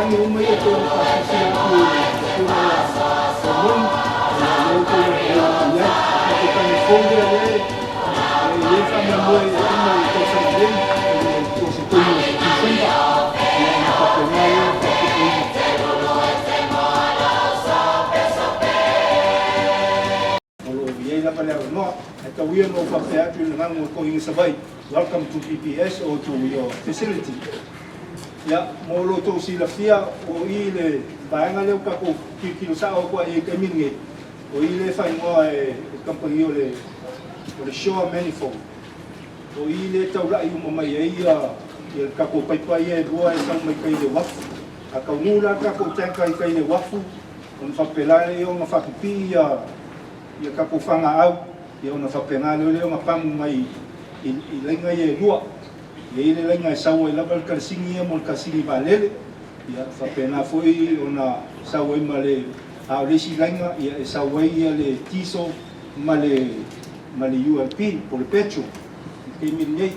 Tangi uma ia pei ona faasilasila atu e le Afioga ia Solomoni, ia o lea ua outou iloa atu i ai. O le tatou tangi fou lea o lea e i ai le faamoemoe e uma i le tausaga nei, po o se taimi o December, ia ona faapena lea ona faaopoopoina. O lo o i ai lava le avanoa. Ae tau ia ina ou faapea atu i le gagu o toeaiina Savaii, welcome to PPS or to your facility. Ia, mo lo outou silafia, o i le vaega lea ua tatou tilotilo sao atu ai i le taimi lenei, o i lea e faaigoa e le kamupani o le o le Shore Manifold. O i lea e taulai uma mai ai ia le tatou paipa ia e lua e sau mai tai i le uafu. A taunuu la le tatou tanker i tai i le uafu, Ona faapela lea ona faapipii ia ia tatou fagaau, ia ona faapena lea lea ona pamu mai i laina ia e lua. E i ai le laina e sau ai lava le kalasini ia mo le kalasini vaalele, ia faapena foi ona sau ai ma le, a o le isi laina ia e sau ai ia le diesel ma le ma le ULP po o le petrol i le taimi lenei.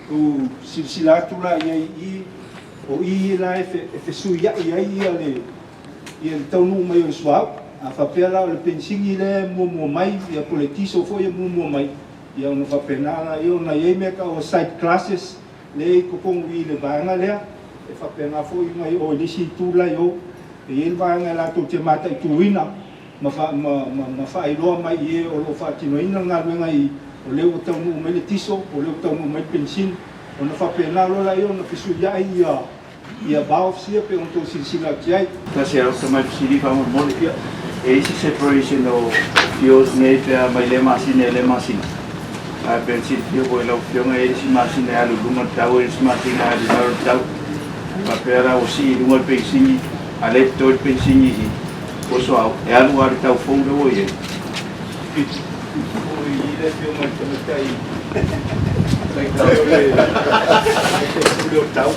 Tou silasila atu la i ai i i, o i la e fesuiai ai ia le ia le taunuu mai o le suauu. A faapea la o le penisini lea e muamua mai, ia po o le diesel foi e muamua mai, ia ona faapena lea ona i ai mea e tau o side classes lea e i totonu i i le vaega lea, e faapena foi ona i o i le isi itu la i o, e i ai le vaega latou te mataituina ma ma faailoa mai i e o lo o faatinoina le galuega i o lea ua taunuu mai le diesel, o lea ua taunuu mai le penisini, ona faapena loa lea ona fesuiai ia Ia valves ia pei ona outou silasila atu i ai. Tasi lava tamai fesili faamolemole, e i ai se separation o fuels nei pe a mai lea masina i lea masina? Ae pei ona silafia foi e lau Afioga e i ai le isi masina e alu i luga le tau, e i ai le isi masina e alu i lalo le tau. E faapea la ua sii i luga le penisini, a o lea e totoe le penisini i i po o suauu, e alu lava i le tau fou lea ua i ai. Oi i le afioga i le tamaitai taitai o le pule o tau, o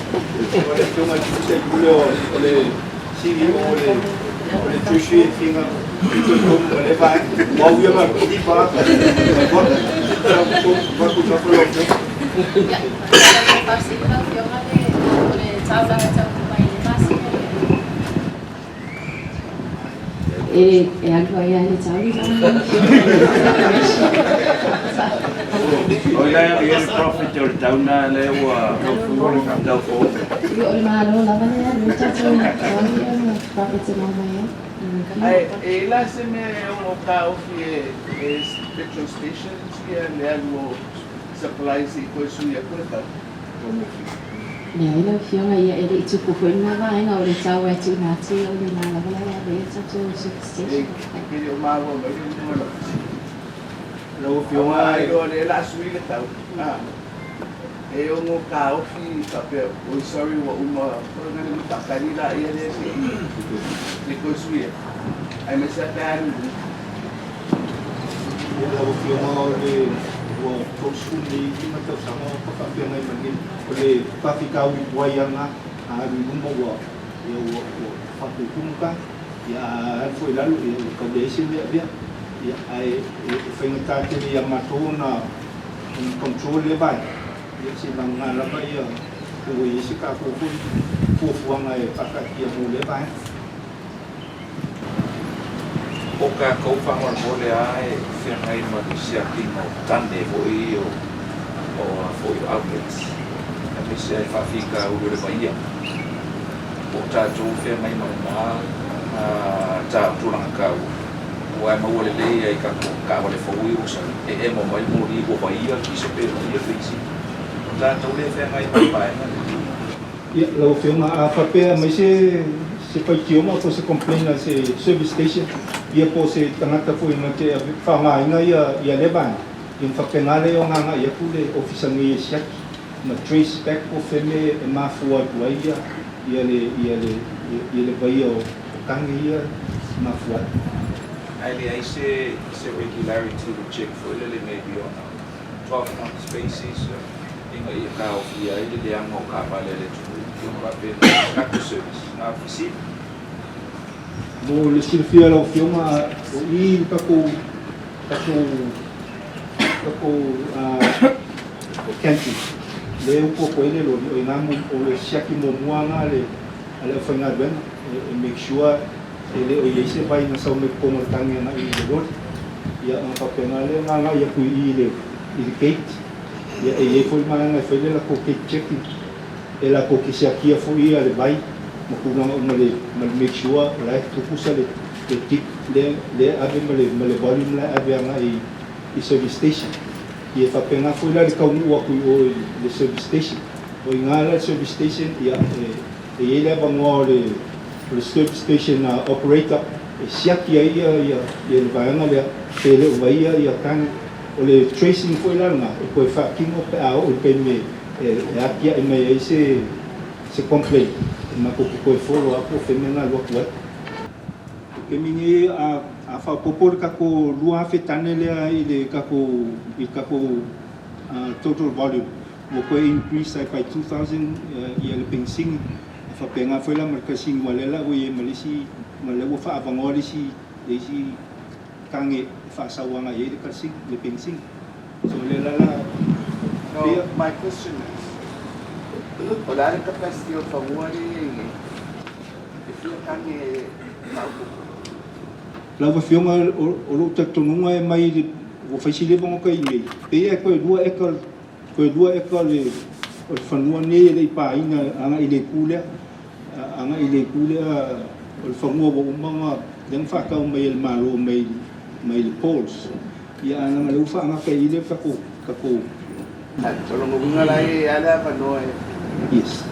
le afioga i le tamaitai pule o le CEO o le o le Treasury e fia fitoitonu ma lea vaega. Ua au ia ma kiliva ma tau tonu atu i fafo lau afioga. Ia, faafesili lau afioga o le taulaga taunuu mai i le masina lea. E alu ai lava i le tau lau O i ai le profit o le tau na lea ua tau fou. Ia o le Malo lava lea e alu ai tatou tau ia ma profit e maua mai ai. Ae e i ai la se mea e ono taofi e petrol stations ia le alu o supplies i toe sui atu le tau? Leai lau Afioga, ia e le i tupu foi lena vaega o le tau e tuuina atu o lena lava la e ave ai a tatou service station. E te le o maua mai le uiga o lau fesili. Lau Afioga Aua e. O lea o le a sui le tau, a, e ono taofi faapea, oi sorry ua uma, ona le faatali laia lea se i toe sui atu, aemaise lava pe a alu i luga. Ia lau Afioga o le ua 35 tausaga o faafeagai ma lenei, o le faafitauli tuai lava lena, a alu i luma ua ia ua ua faaputumu ka, ia a alu foi i lalo ia ua tau leai se mea avea. Ia ae e faigata tele ia matou ona ona control lea vaega, ia seivagana lava ia ua i ai se tatou foi fuafuaga e faataatia mo lea vaega. O tatou faamolemole a e feagai ma le siakiina o tane foi ia o a foi o outlets aemaise ai faafitauli o le vaia. O tatou feagai ma lena tulaga taua aua e maua lelei ai i tatou taavale fou ia ua sau e emo mai le moli ua vaia le kiso pe vaia le penisini. O tatou lea e feagai ma le vaega lea. Ia, lau Afioga, a faapea mai se se faitioga po o se complaint a se service station, ia po o se tagata foi na te faaaogaina ia ia lea vaega, ia ona faapena lea ona agai atu le Ofisa nei e siaki ma trace back po o fea mea e mafua atu ai ia ia le ia le ia le vaia o tane ia e mafua ai. Ae leai se se regularity le check foi lele maybe on a 12 months basis ina ia taofia ai le leaga o taavale a le atunuu i ona faapena tatou service na fesili. Mo le silafia e lau Afioga, o i le tatou tatou tatou gantry lea e upu atu ai le loli, o i ina o le siaki muamua lena a le a le aufaigaluega e make sure e le o i ai se vai na sau mai totonu o le tagi agai i le loli. Ia ona faapena lea ona agai atu i i le i le gate. Ia e i ai foi le vaega e fai le latou gate checking e latou te siakia foi ia le vai ma tulaga uma le ma le make sure o la e tutusa le le tip lea lea e ave ma le ma le volume la e ave agai i service station. Ia e faapena foi la le taunuu atu i o i le service station. O i ina la le service station ia e e i ai le avanoa o le o le service station operator e siaki ai ia ia ia le vaega lea pe le o vaia ia tagi. O le tracing foi la lena e toe faatino pe a oo i le taimi e e atiae mai ai se se complaint e matou te toe follow up po o fea mea na alu atu ai. I le taimi nei a a faaopoopo le tatou 2,000 tane lea i le tatou i le tatou total volume ua toe increase ai by 2,000 ia le penisini. E faapena foi la ma le kaisini aua o lea la ua i ai ma le isi ma lea ua faaavanoa le isi le isi tane e faasau agai ai le kaisini le penisini. So o lea la la So my question is, o le a le capacity o le fanua lea e i ai nei? E fia tane e faaopoopo? Lau Afioga, o lou talitonuga e mai le, ua fai si leva ona tai nei, pei e toe lua eka, toe lua eka o le, o le fanua nei e le i paina agai i le itu lea, agai i le itu lea o le fanua ua uma ona, lea na faatau mai e le Malo mai, mai le Poles. Ia ae leaga o lea ua faagata i i le tatou, tatou. O lona uiga la e i ai lava le avanoa e. Yes.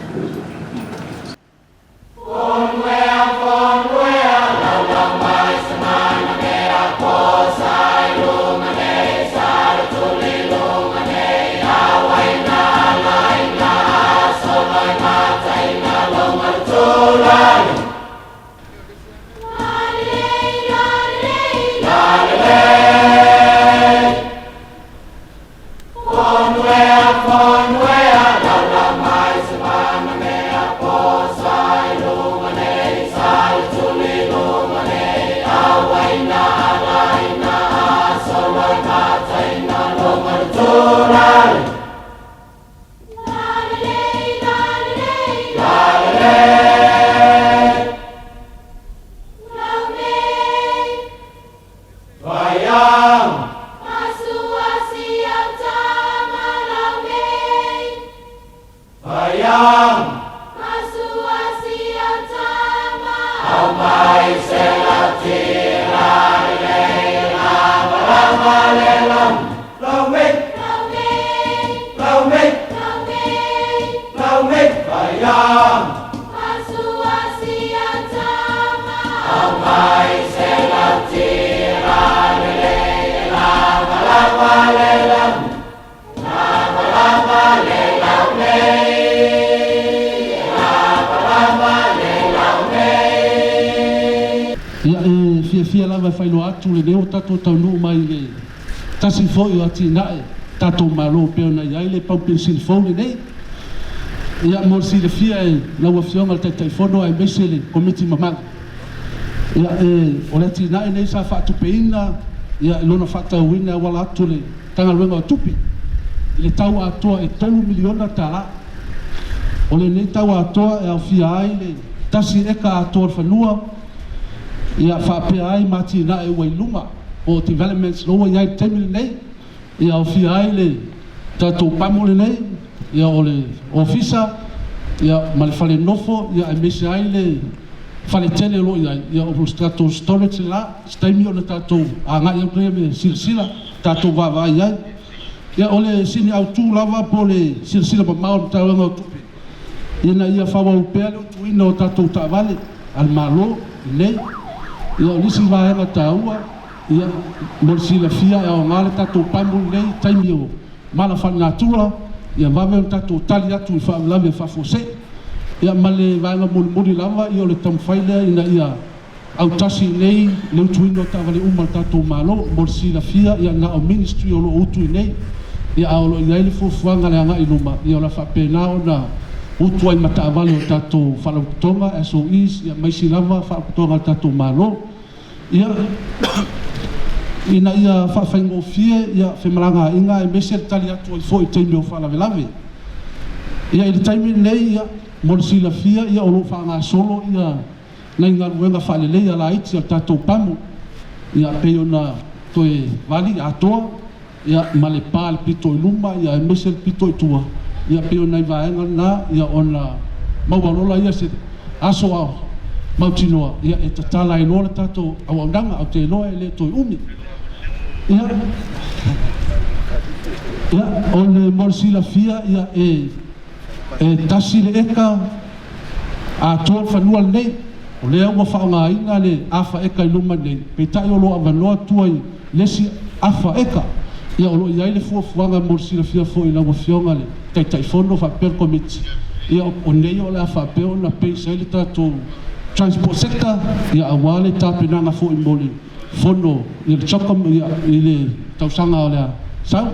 Ia, e fiafia lava e faailoa atu lenei ua tatou taunuu mai i le tasi foi o atinae tatou Malo e pei ona i ai le pamu penisini fou lenei. Ia, mo le silafia e lau Afioga i le Taitaifono aemaise le Komiti mamalu, ia, e, o le atinae lenei sa faatupeina, ia, i lona faatauina e auala atu le Matagaluega o Tupe i le tau atoa e $3 miliona. O lenei tau atoa e aofia ai le tasi eka atoa o le fanua, ia faapea ai ma atinae ua i luma po o developments o lo o ua i ai i le taimi lenei, ia aofia ai le tatou pamu lenei, ia o le ofisa, ia ma le fale nofo, ia aemaise ai le fale tele o lo o i ai, ia o le tatou storage le la, se taimi ona tatou agai atu lea me silasila, tatou vaavaai i ai. Ia o le sini autu lava po o le silasila mamao o le Matagaluega o Tupe, ina ia faaauau pea le utuina o tatou taavale a le Malo i inei. Ia o nisi vaega taua, ia mo le silafia e aoga le tatou pamu lenei i taimi o mala faalenatura, ia vave ona tatou tali atu i faalavelave faafuasei. Ia ma le vaega mulimuli lava, ia o le taumafai lea ina ia autasi i inei le utuina o taavale uma a le tatou Malo. Mo le silafia, ia na o Ministry o lo o utu i inei, ia a o lo o i ai le fuafuaga i le agai i luma, ia o le a faapena ona utu ai ma taavale o tatou Faalapotopotoga, SOEs, ia ma isi lava Faalapotopotoga a le tatou Malo. Ia, ina ia faafaigofie ia femalagaaiga aemaise le tali atu ai foi i taimi o faalavelave. Ia i le taimi lenei, ia, mo le silafia, ia, o lo o faagasolo ia nai galuega faaleleia laiti a le tatou pamu, ia, pei ona toe vali atoa, ia, ma le pa i le pito i luma, ia, aemaise le pito i tua, ia, pei o nai vaega na, ia, ona maua loa lea se aso a mautinoa, ia, e tatala ai loa le tatou auaunaga, ou te iloa e le toe umi. Ia, ia, o le mo le silafia, ia, e 1 le eka atoa le fanua lenei, o lea ua faaaogaina le afa eka i luma nei, peitai o lo o avanoa tua i le isi afa eka. Ia, o lo o i ai le fuafuaga mo le silafia foi i lau Afioga le Taitaifono faapea le Komiti, ia, o nei o le a faapea ona base ai le tatou transport sector, ia, aua le tapenaga foi mo le fono, ia, le CHOGM, ia, i le tausaga o le a sau,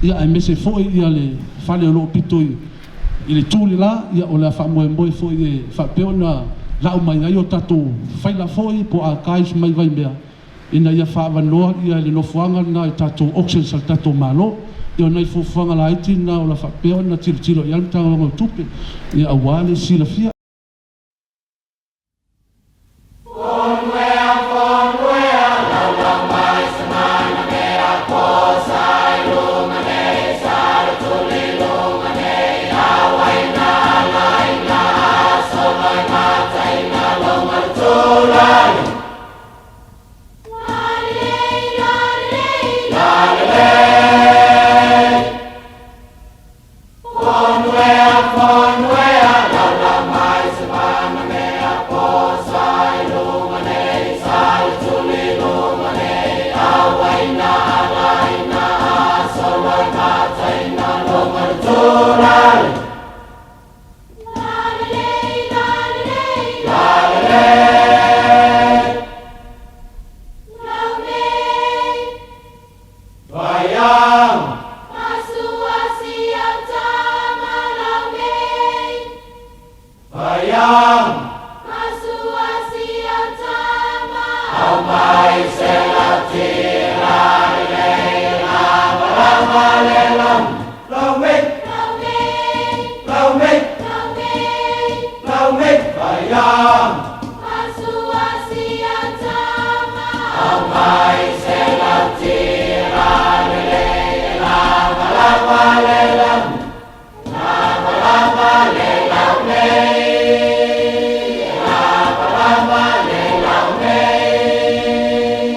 ia, aemaise foi ia le fale o lo o pito i le itu le la, ia, o le a faamoemoe foi e faapea ona lau mai ai o tatou faila foi po o archives mai Vaimea ina ia faaavanoa ia le nofoaga lena i tatou auctions a le tatou Malo. Ia, o nai fuafuaga laiti na o le a faapea ona tilotilo i ai le Matagaluega o Tupe, ia, aua le silafia.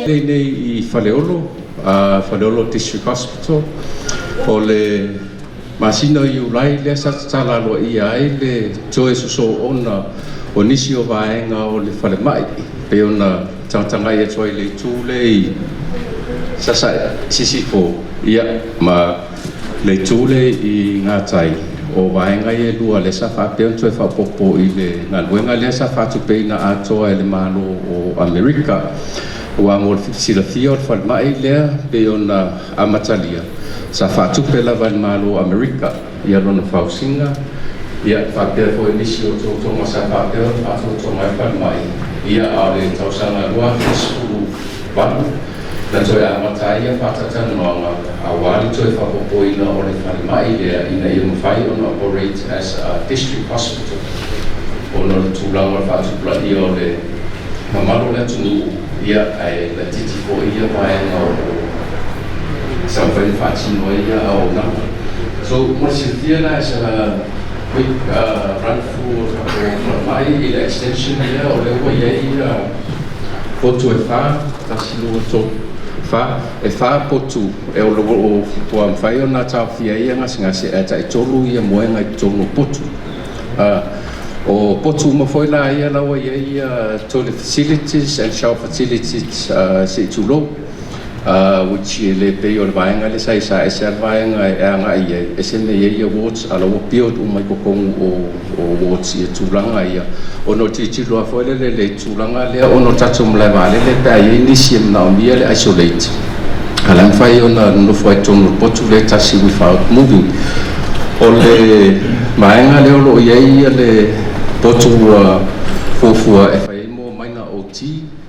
Lenei i Faleolo, Faleolo District Hospital, o le masina o Iulai lea sa tatala aloaia ai le toe sosoona o nisi o vaega o le falemai, pei ona tagatagai atu ai le itu le i Sasae Sisifo, ia, ma le itu le i Gatai, o vaega ia e lua lea sa faapea ona toe faaopoopo i le galuega lea sa faatupeina atoa e le Malo o Amerika. Aua mo le silafia o le falemai lea pei ona amatalia, sa faatupe lava e le Malo o Amerika ia lona fausiga, ia, faapea foi nisi o totoga sa faapea ona faatotoga ai falemai, ia, a o le tausaga 2018 na toe amata ai ia faatatalanoaga aua le toe faaopoopoina o le falemai lea ina ia mafai ona operate as a district hospital, ona o le tulaga o le faatupulaia o le mamalu o le atunuu, ia, ae laitiiti foi ia vaega o sa mafai ona faatino ai ia auaunaga. So mo le silafia la, as a quick run through o tatou falemai i le extension lea, o lea ua i ai ia potu e fa, 1, 2, 3, 4, e fa potu e o ua mafai ona taofia ai ia gasegase, ae tai-3 ia moega i totonu o potu. O potu uma foi la ia la ua i ai ia toilet facilities and shower facilities, se i tulou, which e le pei o le vaega lea sa i sa ese lava le vaega e agai i ai, ese mea i ai ia wards, a o la ua build uma i totonu o wards ia tulaga ia, ona o le tilotilo lava foi lele i le tulaga lea, ona o tatou malae vaalele pe a i ai nisi e manaomia le isolate, a o la e mafai ona nonofo ai i totonu o le potu lea tasi without moving. O le vaega lea o lo o i ai le potu ua fuafua e fai ai mo minor OT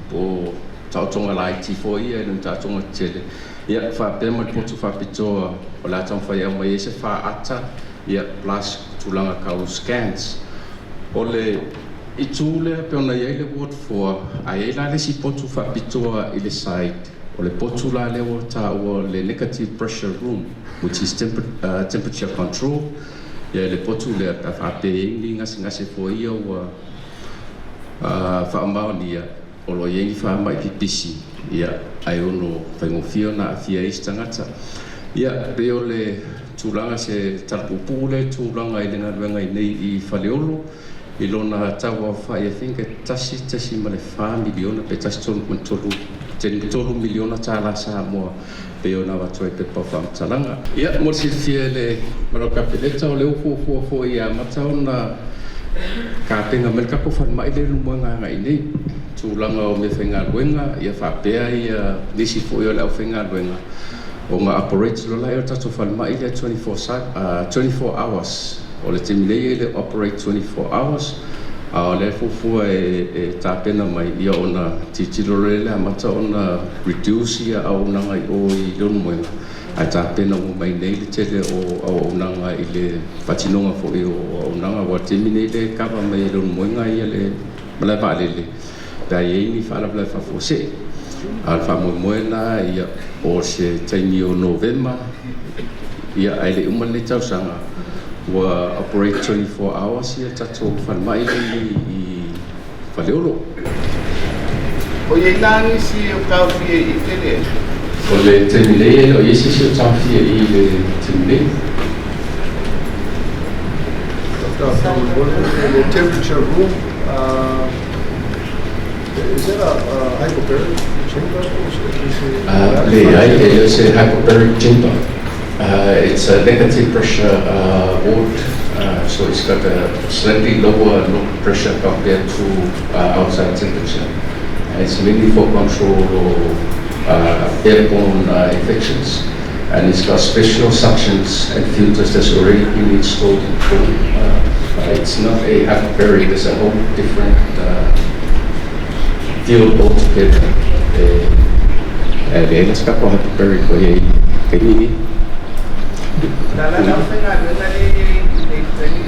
po o taotoga laiti foi ia e le o ni taotoga tetele, ia, faapea ma le potu faapitoa o le a taumafai e aumai ai se faata. Ia, plus tulaga tau scans. O le itu lea pe ona i ai le ward 4, ae i ai la le isi potu faapitoa i le side, o le potu la lea ua taua le negative pressure room, which is temperature control. Ia, le potu lea, pe a faapea e i ai ni gasegase foi ia ua faamaonia o lo o i ai ni faamai pipisi, ia, ae ono faigofie ona aafia ai isi tagata. Ia, pei o le tulaga se talapuupuu lea i tulaga i le galuega i nei i Faleolo i lona tau aofai, I think e 1.4 miliona pe 13.3 miliona tala Samoa pei ona avatu ai pepa o faamatalaga. Ia, mo le silafia e le mamalu o le Kapeneta, o lea ua fuafua foi e amata ona tapena mai le tatou falemai lea i Leulumoega agai nei tulaga o mea faigaluega, ia faapea ia nisi foi o le aufaigaluega ona operate loa lea o le tatou falemai lea 24, 24 hours. O le taimi nei e le operate 24 hours, a o lea fuafua e tapena mai, ia, ona tilotilo loa lea amata ona reduce ia auaunaga i o i Leulumoega, ae tapena uma mai nei le tele o auaunaga i le faatinoga foi o auaunaga, aua le taimi nei le kava mai e Leulumoega ia le malae vaalele pe a i ai ni faalavelave faafuasei. A o le faamoemoe lena, ia, o se taimi o Novema, ia, ae le uma lenei tausaga ua operate 24 hours ia tatou falemai lenei i Faleolo. O iai la nisi o taofia i tele? O le taimi nei e le o i ai se isi o taofia i le taimi nei. The temperature room, is that a hyperbaric chamber? Is it- Leai, e le o se hyperbaric chamber. It's a negative pressure ward, so it's got a slightly lower pressure compared to outside temperature. And it's mainly for control of airborne infections, and it's got special suctions and filters that's already been installed in full. It's not a hyperbaric, it's a whole different field altogether. E leai la se tatou hyperbaric o i ai taimi nei. Tala la aufaigaluega le i le taimi?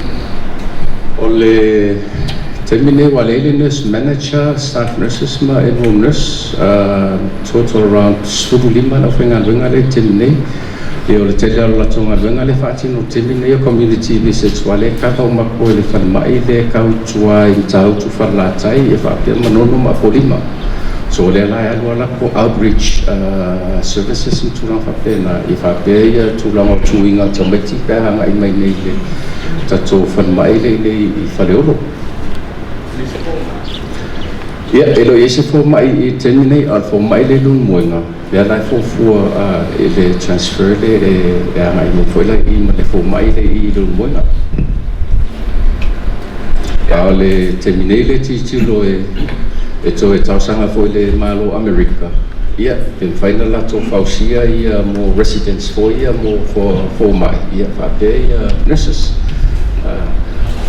O le taimi nei ua leai le nurse manager, staff nurses ma in-home nurse, total around 15 le aufaigaluega le taimi nei. Ia, o le tele o le latou galuega le faatino taimi nei o community visits, ua le kava uma ko e le falemai le kautua i Matautu, Falelatai, ia faapea Manono ma Apolima. So o lea la e alu ala ko outreach services ma tulaga faapena, ia faapea ia tulaga o tuiga o tamaiti pe a agai mai nei le tatou falemai le i i Faleolo. Ia, e le o i ai se fomai i taimi nei, a o le fomai le Leulumoega lea la e fuafua i le transfer le e agai mai foi la i ma le fomai le i Leulumoega. A o le taimi nei le tilotilo e toe talosaga foi le Malo Amerika, ia, pe mafai ona latou fausia ia mo residents foi ia mo fomai, ia faapea ia nurses.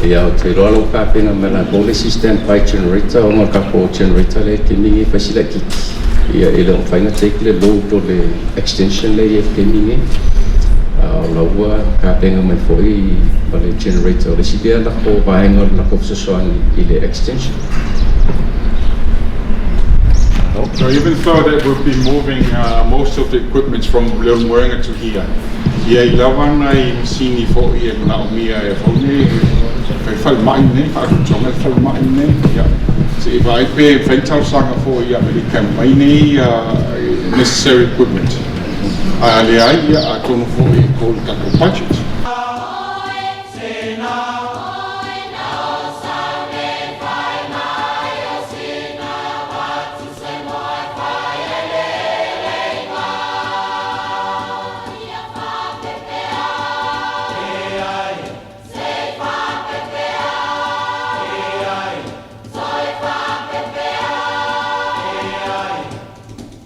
Ia, ou te iloa lau tapena mai latou le isi standby generator, ona o le tatou generator lea i le taimi nei e fai si laitiiti. Ia, e le o mafai ona take le load o le extension lea i le taimi nei. A o la ua tapena mai foi ma le generator o le isi lea lako vaega o le lako fesoasoani i le extension. So even though that we'll be moving most of the equipment from Leulumoega to here, ia i lava nai masini foi e manaomia e fau nei fai falemai nei, faatutoga le falemai nei, ia. Se i vaai pe fai talosaga foi i Amerika mai nei necessary equipment. A leai, ia, atonu foi e ko le tatou budget.